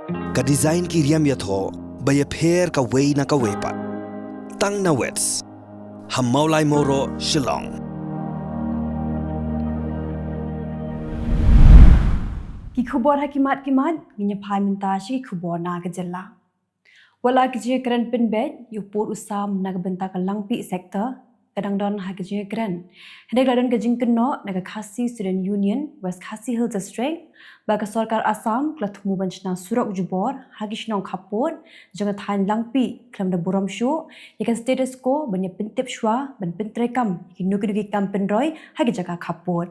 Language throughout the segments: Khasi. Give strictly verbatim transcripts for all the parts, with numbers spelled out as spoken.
Ka design ki riam ïathoh ba ïapher kawei na kawei pat. Tang na Wits ha Mawlai Mawroh, Shillong. Ki khubor ha ki mat ki mat, ngin ïa phai mynta sha ki khubor na ka jylla. Wat la ka jingkren pynbeit ïa u pud u sam na ka bynta ka Langpih sector, ka dang don ha ka jingkren. Hynrei ka la don ka jingkynnoh na ka Khasi Student Union West Khasi Hills District ba ka sorkar Assam ka la thmu ban shna surok jubor ha ki shnong khappud jong ka thaiñ Langpih khlem da burom shuh ïa ka status quo ban ïa pyntip shuwa ban pyntreikam ïa kino kino ki kam pynroi ha ki jaka khappud.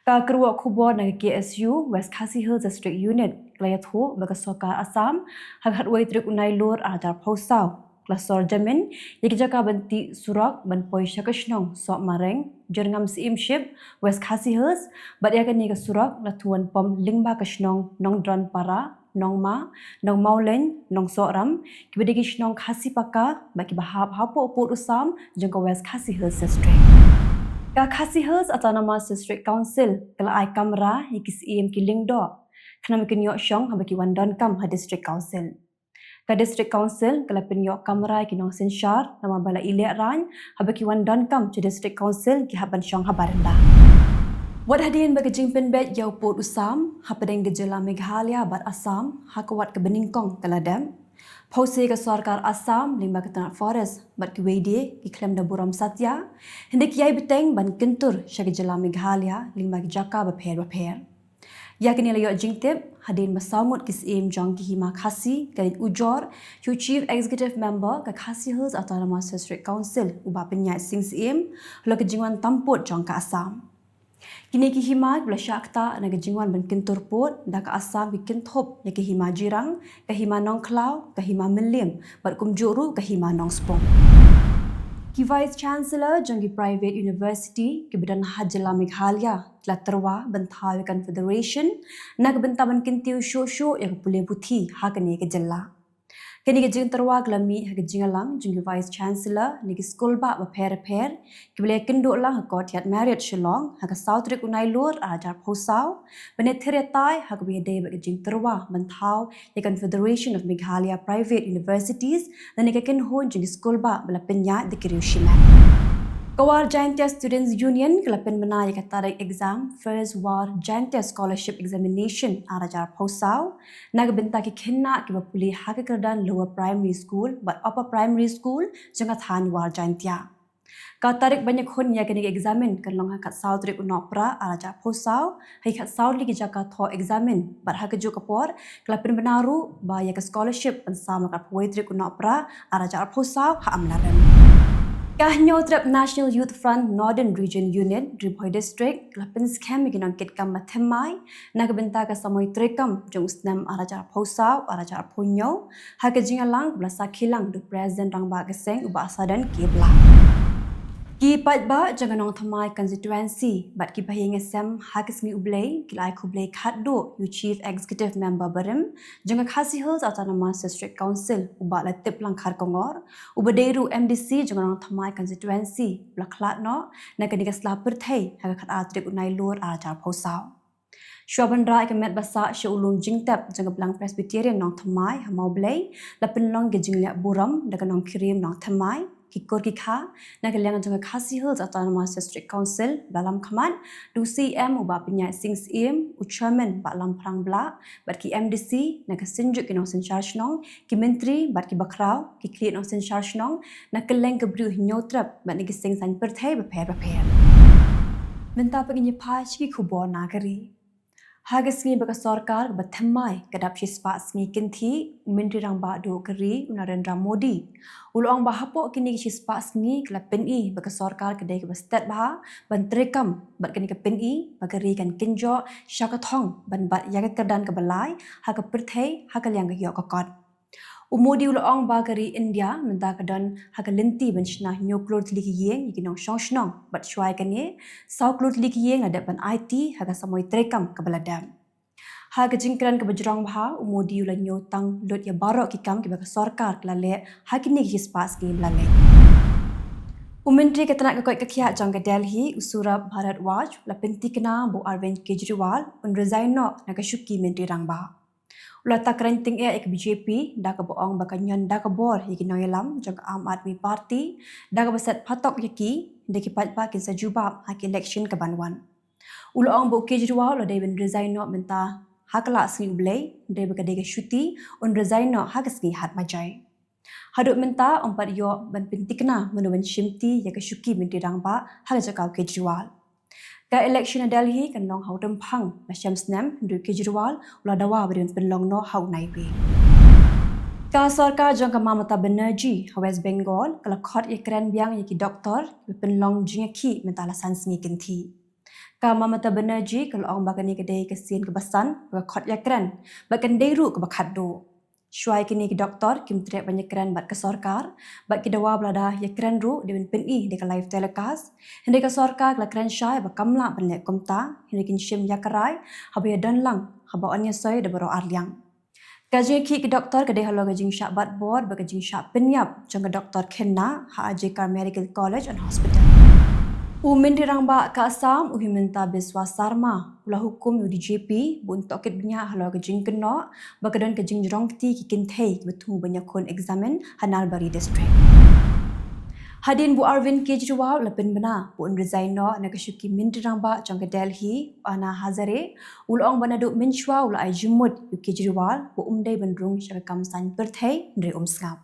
Ka kyrwoh khubor na ka K S U West Khasi Hills District Unit ka la ïathuh ba ka sorkar Assam ha ka khatwei tarik u Nailur arhajar arphew saw ka la sor jamin ïa ki jaka ban tih surok ban poi sha ka shnong Sohmareng, Jyrngam Syiemship, West Khasi Hills, bad ïa kane ka surok la thmu ban pom lyngba ka shnong Nongdron Para, Nongma, Nongmawlein, Nongsohram, kiba dei ki shnong Khasi Paka bad kiba hap hapoh u pud u sam jong ka West Khasi Hills District. Ka Khasi Hills Autonomous District Council ka la ai kamra ïa ki syiem ki lyngdoh khnang ba kin ïoh shong haba ki wan donkam ha District Council. Ka District Council ka la pynïoh kamra ïa ki nongsynshar namar ba la ïaleh raiñ haba ki wan donkam sha District Council ki hap ban shong ha baranda. Wat hadien ba ka jingpynbeit ïa u pud u sam hapdeng ka jylla Meghalaya bad Assam ha ka wat kaba nyngkong ka la dep, phewse ka sorkar Assam lyngba ka tnat Forest bad kiwei de ki khlem da burom satia, hynrei ki ïai bteng ban kyntur sha ka jylla Meghalaya lyngba ki jaka bapher bapher. Ïa kane la ïoh jingtip hadien ba saw ngut ki syiem jong ki hima Khasi ki la leit ujor sha u Chief Executive Member ka Khasi Hills Autonomous District Council u Bah Pynïaid Sing Syiem halor ka jingwan tam pud jong ka Assam. Kine ki hima kiba la shah ktah na ka jingwan ban kyntur pud da ka Assam ki kynthup ïa ka hima Jirang, ka hima Nongkhlaw, ka hima Mylliem bad kumjuh ruh ka hima Nongspung. Ki Vice Chancellor jong ki private university kiba don ha jylla Meghalaya ki la tyrwa ban thaw ïa ka Confederation na ka bynta ban kyntiew shuh shuh ïa ka pule puthi ha kane ka jylla. Kane ka jingtyrwa ka la mih ha ka jingïalang jong ki Vice Chancellor na ki skulbah bapher bapher kiba la ïakynduh lang ha Courtyard Marriott Shillong ha ka saw tarik u Nailur arhajar arphew saw, ban ïathir ïatai ha kaba ïadei bad ka jingtyrwa ban thaw ïa ka Confederation of Meghalaya Private Universities lane ka kynhun jong ki skulbah ba la pynïaid da ki riew shimet. Ka War Jaintia Students Union ka la pynbna ïa ka tarik exam First War Jaintia Scholarship Examination arhajar arphew saw na ka bynta ki khynnah kiba pule ha ka kyrdan Lower Primary School bad Upper Primary School jong ka thaiñ War Jaintia. Ka tarik ban ïakhun ïa kane ka eksamin kan long ha ka khatsaw tarik u Nohprah arhajar arphew saw ha ki khatsaw tylli ki jaka thoh eksamin bad ha kajuh ka por ka la pynbna ruh ba ïa ka scholarship kan sam ha ka khatphew wei tarik u Nohprah arhajar arphew saw ha Amlarem. Ka Hynñiewtrep National Youth Front Northern Region Unit, Ri Bhoi District, ka la pynskhem ïa ki nongkitkam ba thymmai na ka bynta ka samoi treikam jong u snem arhajar arphew saw arhajar arphew hynñiew ha ka jingïalang kaba la sakhi lang da u President Rangbah ka seng u Bah Sadon K Blah. Ki paidbah jong ka Nongthymmai Constituency bad kiba ha ïing ha sem ha ka sngi U Blei ki la ai khublei khatduh ïa u Chief Executive Member barim jong ka Khasi Hills Autonomous District Council u Bah Latiplang Kharkongor, uba dei ruh MDC jong ka Nongthymmai Constituency, ba la khlad noh na kane ka sla pyrthei ha ka khatar tarik u Nailur arhajar arphew saw. Shuwa ban rah ïa ka met ba sah sha u lum jingtep jong ka Blang Presbyterian Nongthymmai ha Mawblei, la pynlong ka jingleh burom da ka nongkyriem Nongthymmai, ki kur ki kha na ka liang jong ka Khasi Hills Autonomous District Council, ba la lam khmat da u CEM u Bah Pynïaid Sing Syiem, u Chairman Bah Lamphrang Blah, bad ki MDC na ka Synjuk ki Nongsynshar Shnong, ki Myntri bad ki bakhraw, ki khlieh nongsynshar shnong na kylleng ka Bri u Hynñiewtrep bad na ki seng saiñ pyrthei bapher bapher. Mynta pat ngin ïa phai sha ki khubor na ka ri. Ha ka sngi ba ka sorkar kaba thymmai ka dap shispah sngi kynthih, u Myntri Rangbah Duh ka ri u Narendra Modi u la ong ba hapoh kine ki shispah sngi ka la pyni ba ka sorkar ka dei kaba stet bha ban treikam bad kane ka pyni ba ka ri kan kynjoh sha ka thong ban bat ïa ka kyrdan kaba lai ha ka pyrthei ha ka liang ka ïoh ka kot. U Modi u la ong ba ka ri India mynta ka don ha ka lynti ban shna hynñiew klur tylli ki ïing ïa ki nongshong shnong bad shuwa ïa kane saw klur tylli ki ïing la dep ban aiti ha ka samoi treikam kaba la dep. Ha ka jingkren kaba jrong bha, u Modi u la ñiewtang lut ïa baroh ki kam kiba ka sorkar ka la leh ha kine ki shispah sngi ba la leit. U Myntri ka tnat ka koit ka khiah jong ka Delhi, u Saurabh Bhardwaj, u la pynthikna ba u Arvind Kejriwal un resign noh na ka shuki Myntri Rangbah. U la takren tyngeh ïa ka B J P da kaba ong ba ka ñion da ka bor ïa ki nongïalam jong ka Aam Aadmi Party da kaba set phatok ïa ki, da ki paidbah kin sa jubab ha ki election kaban wan. U la ong ba u Kejriwal u la dei ban resign noh mynta ha ka la sngi U Blei, dei ba ka dei ka shuti un resign noh ha ka sngi Hat Majai. Haduh mynta um pat ïoh ban pyntikna mano ban shimti ïa ka shuki Myntri Rangbah ha ka jaka u Kejriwal. Ka election na Delhi kan long ha u rymphang, la shem snem hynrei u Kejriwal u la dawa ba dei ban pynlong noh ha u naiwei. Ka sorkar jong ka Mamata Banerjee ha West Bengal ka la khot ïakren biang ïa ki doktor ba pynlong jingïakhih mynta la san sngi kynthih. Ka Mamata Banerjee ka la ong ba kane ka dei ka sien kaba san ba ka khot ïakren, ba kan dei ruh kaba khatduh. Shuwa ïa kine ki doktor kim treh ban ïakren bad ka sorkar, bad ki dawa ba lada ïakren ruh dei ban pyni da ka live telecast. Hynrei ka sorkar ka la kren shai ba kam lah ban leh kumta, hynrei kin shim ïa ka rai haba ïadon lang, haba yn ïasoi da baroh arliang. Ka jingïakhih ki doktor ka dei halor ka jingshah bat bor bad ka jingshah pynïap jong ka Doktor Khanna ha R J Kar Medical College and Hospital. U Myntri Rangbah ka Assam, u Himanta Biswa Sarma, u la hukum ïa u D G P ba un tohkit bniah halor ka jingkynnoh ba ka don ka jingjrong kti ki kynthei kiba thmu ban ïakhun eksamin ha Nalbari District. Hadien ba u Arvind Kejriwal u la pynbna ba un resign noh na ka shuki Myntri Rangbah jong ka Delhi, u Anna Hazare u la ong ba naduh mynshuwa u la ai jingmut ïa u Kejriwal ba um dei ban rung sha ka kam saiñ pyrthei, hynrei um sngap.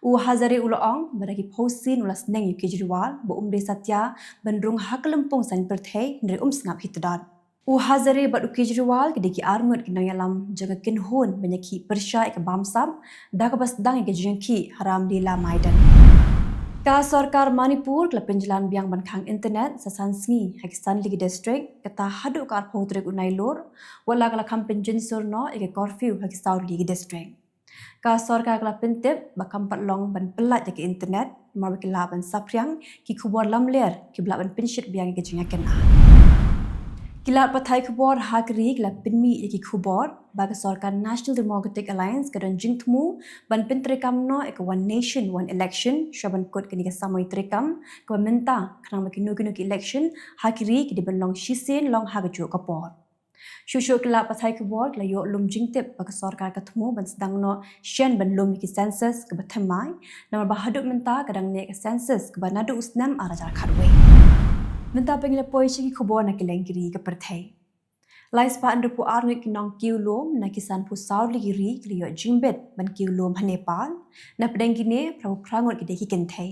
U Hazare u la ong ba da ki phew sien u la sneng ïa u Kejriwal ba um dei satia ban rung ha ka lympung saiñ pyrthei, hynrei um sngap hi tdot. U Hazare bad u Kejriwal ki dei ki arngut ki nongïalam jong ka kynhun ban ïakhih pyrshah ïa ka bamsap, da kaba sdang ïa ka jingïakhih ha Ramlila Maidan. Ka sorkar Manipur ka la pynjlan biang ban khang internet sa san sngi ha ki san tylli ki district, kata haduh ka arphew tarik u Nailur, wat la ka la kham pynjynsur noh ïa ka curfew ha ki saw tylli ki district. Ka sorkar ka la pyntip ba kam pat long ban pyllait ïa ka internet, namar ba ki lah ban saphriang ki khubor lamler kiba lah ban pynshit biang ïa ka jingïakynad. Ki lad pathai khubor ha ka ri ki la pynmih ïa ki khubor ba ka sorkar National Democratic Alliance ka don jingthmu ban pyntreikam noh ïa ka One Nation, One Election shuwa ban kut kane ka samoi treikam kaba mynta, khnang ba kino kino ki election ha ka ri ki dei ban long shisien long ha kajuh ka por. Shuh shuh ki lad pathai khubor ki la ïoh lum jingtip ba ka sorkar ka thmu ban sdang noh shen ban lum ïa ki census kaba thymmai, namar ba haduh mynta ka dang neh ka census kaba naduh u snem ar hajar khatwei. Mynta phi la poi sha ki khubor na ki leng ki ri ka pyrthei. Lai spah hynriewphew ar ngut ki nongkiew lum na ki sanphew saw tylli ki ri ki la ïoh jingbit ban kiew lum ha Nepal. Na pdeng kine, phraphew phra ngut ki dei ki kynthei.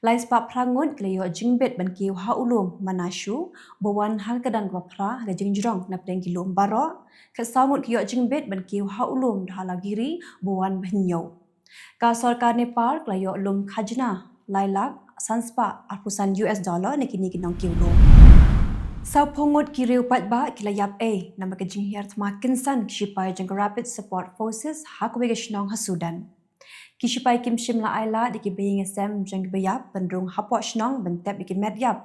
Lai spah phra ngut ki la ïoh jingbit ban kiew ha u lum Manashu, ba wan ha ka kyrdan kaba phra ha ka jingjrong na pdeng ki lum baroh. Khatsaw ngut ki ïoh jingbit ban kiew ha u lum Dhaulagiri, ba wan ba hynñiew. Ka sorkar Nepal ka la ïoh lum khajna lai lak san spah arphew san U S dollar na kine ki nongkiew lum. Sawphew ngut ki riew paidbah ki la ïap ei namar ka jinghiar thma kynsan ki shipai jong ka Rapid Support Forces ha kawei ka shnong ha Sudan. Ki shipai kim shym la ailad ïa kiba ïeng ïasem jong kiba ïap ban rung hapoh shnong ban tep ïa ki met ïap,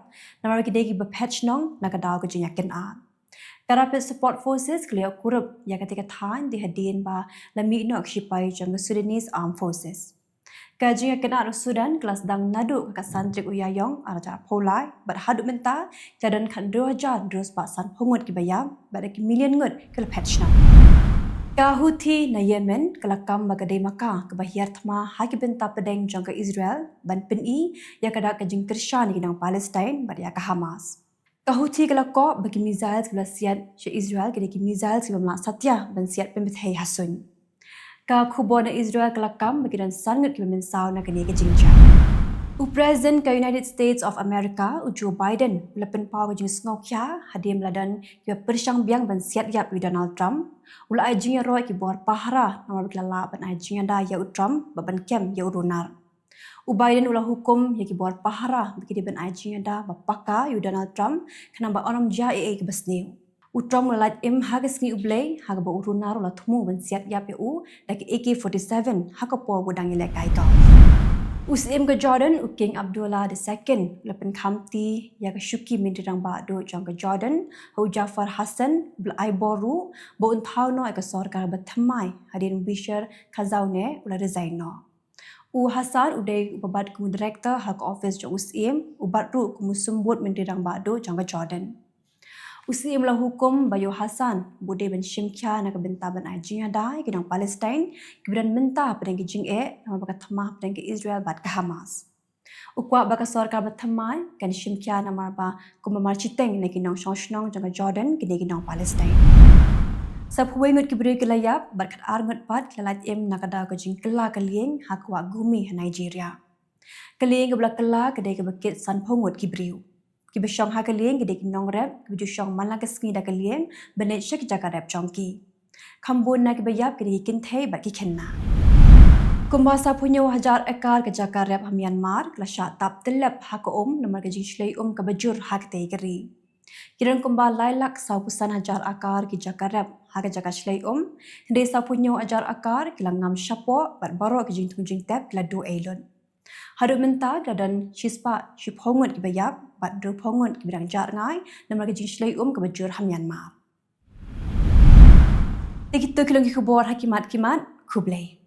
namar ki dei kiba phet shnong na ka daw ka jingïakynad. Ka Rapid Support Forces ka la ïoh kurup ïa katei ka thaiñ dei hadien ba la mih noh ki shipai jong ka Sudanese Armed Forces. Ka jingïakynad ha Sudan ka la sdang naduh ka khatsan tarik u Ïaïong ar hajar arphew lai bad haduh mynta ki la don khathynriew hajar hynriew spah sanphew ngut kiba ïap bad da ki million ngut ki la phet shnong. Ka Houthi na Yemen ka la kam ba ka dei ma ka kaba hiar thma ha ki bynta pdeng jong ka Israel ban pyni ïa ka dak ka jingkyrshan ïa ki nong Palestine bad ïa ka Hamas. Ka Houthi ka la koh ba ki missiles kiba la siat sha Israel ki dei ki missiles kibym lah satia ban siat pynpait ha suiñ. Ka khubor na Israel ka la kam ba ki don san ngut kiba mynsaw na kane ka jingjia. U President ka United States of America, u Joe Biden, u la pynpaw ka jingsngewkhia hadien ba la don kiba pyrshang biang ban siat ïap ïa u Donald Trump. U la ai jingïaroh ïa ki bor pahara namar ba ki la lah ban ai jingïada ïa u Trump bad ban kem ïa u runar. U Biden u la hukum ïa ki bor pahara ba ki dei ban ai jingïada ba paka ïa u Donald Trump, khnang ba un ym jia ei ei kaba sniew. U Trump u la lait im ha ka sngi U Blei ha kaba u runar u la thmu ban siat ïap ïa u da ka A K forty-seven ha ka por ba u dang ïalehkai golf. U Syiem ka Jordan, u King Abdullah the Second, u la pynkhamti ïa ka shuki Myntri Rangbah Duh jong ka Jordan, ha u Jafar Hassan, uba la ai bor ruh ba un thaw noh ïa ka sorkar ba thymmai hadien u Bashar Khaznaoui u la resign noh. U Hassan u dei uba bat kum u Director ha ka ophis jong u Syiem, u bat ruh kum u Symbud Myntri Rangbah Duh jong ka Jordan. U Syiem u la hukum ba ïa u Hassan u dei ban shim khia na ka bynta ban ai jingïada ïa ki nong Palestine kiba don mynta hapdeng ki jingeh namar ba ka thma hapdeng ka Israel bad ka Hamas. U kwah ba ka sorkar ba thymmai kan shim khia namar ba kumba marshiteng na ki nongshong shnong jong ka Jordan kine ki nong Palestine. Saphew wei ngut ki briew ki la ïap bad khatar ngut pat ki la lait im na ka daw ka jingkylla ka lieng ha ka wah Gumi ha Nigeria. Ka lieng kaba la kylla ka dei kaba kit sanphew ngut ki briew. Kiba shong ha ka lieng ki dei ki nongrep kiba ju shong man la ka sngi da ka lieng ban leit sha ki jaka rep jong ki. Kham bun na kiba ïap ki dei ki kynthei bad ki khynnah. Kumba saphew hynñiew hajar akar ka jaka rep ha Myanmar ka la shah tap tyllep ha ka um namar ka jingshlei um kaba jur ha katei ka ri. Ki don kumba lai lak saphew san hajar akar ki jaka rep ha ka jaka shlei um, hynrei saphew hynñiew hajar akar ki la ngam shapoh bad baroh ki jingthung jingtep ki la duh ei lut. Haduh mynta ki la don shispah shiphew ngut kiba ïap bad hynriewphew ngut kiba dang jah rngai namar ka jingshlei um kaba jur ha Myanmar. Te kito ki long ki khubor ha ki mat ki mat, khublei.